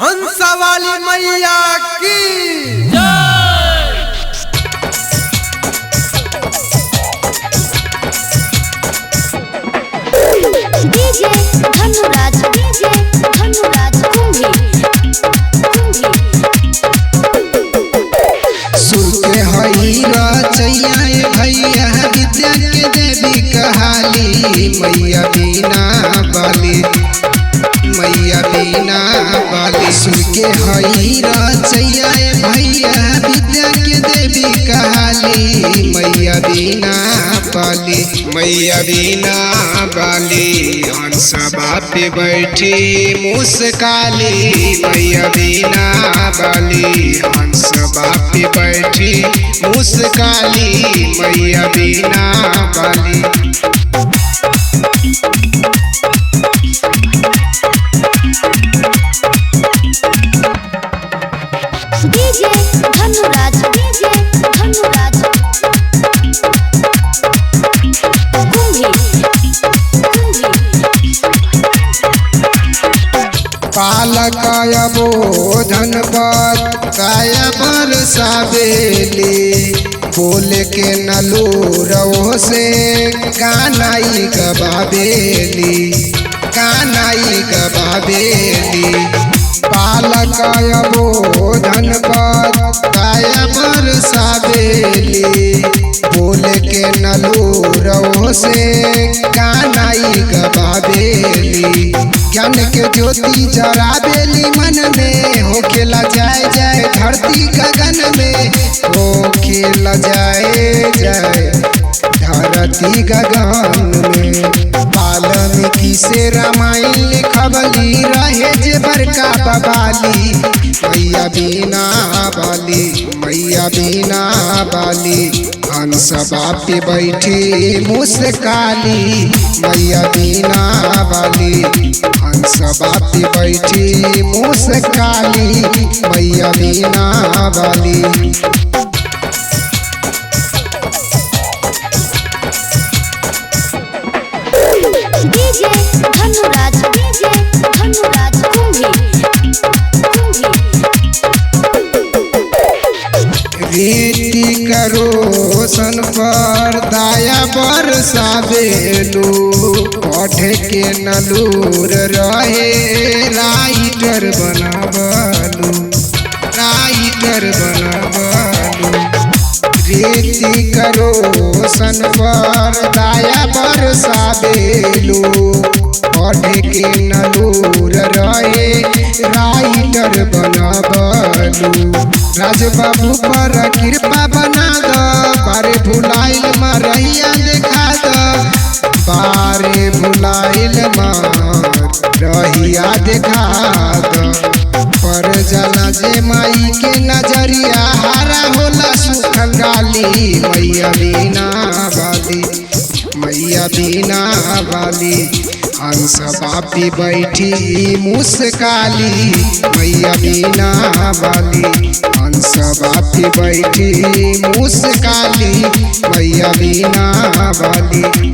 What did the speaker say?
हंसा वाली मैया की। DJ Dhanuraj, DJ Dhanuraj Kumbhi, Kumbhi. सुर के हई रचैया ए भैया, विद्या के देवी कहाली। मैया बीना बाली, मैया बीना बाली। सुर के हई रचैया ए भैया, विद्या के देवी कहाली। मैया बीना बाली, मैया बीना बाली। हंसबा पे बैठी मुस्काली। मैया बीना बाली, हंसबा पे बैठी मुस्काली। मैया बीना बाली। DJ Dhanuraj, DJ Dhanuraj Kumbhi, Kumbhi. पालक अबोधन पर काय बरसावेली। बोले के नलूरो से गानाई गबाबेली, गानाई गबाबेली। पालक अबोधन पर काय बरसावेली। बोले के नलूरो से गानाई गबाबेली। ज्ञान के ज्योति जराबेली मन में, हो खेला जाए जाए धरती गगन में। हो खेला जाए जाए धरती गगन में। वाल्मीकि से रामायण लिखबली, रहे जे बड़का बबाली। मैया बीना बाली, मैया बीना बाली। हंसबा पे बैठी मुस्काली। मैया बीना बाली, हंसबा पे बैठी मुस्काली। मैया बीना बाली। DJ Dhanuraj, DJ Dhanuraj Kumbhi, Kumbhi. रीति करो सन पर दाया बरसावेलू। पढ़े के नलूर रहे राइटर बनबलू, राइटर बनबलू। रीति करो सन पर दाया बरसावेलू। पढ़े के नलूर रहे राइटर बनबलू। राजबाबू पर कृपा बना द, बारे भुलाइल मरैया देखा द। बारे भुलाइल मरहिया देखा द। पर जाला जे माई के नजरिया, हारा होला सुखल गाली। मैया बीना बाली, मैया बीना बाली। हंस बापी बैठी मुस्काली। मैया बीना बाली, हंस बापी बैठी मुस्काली। मैया बीना बाली।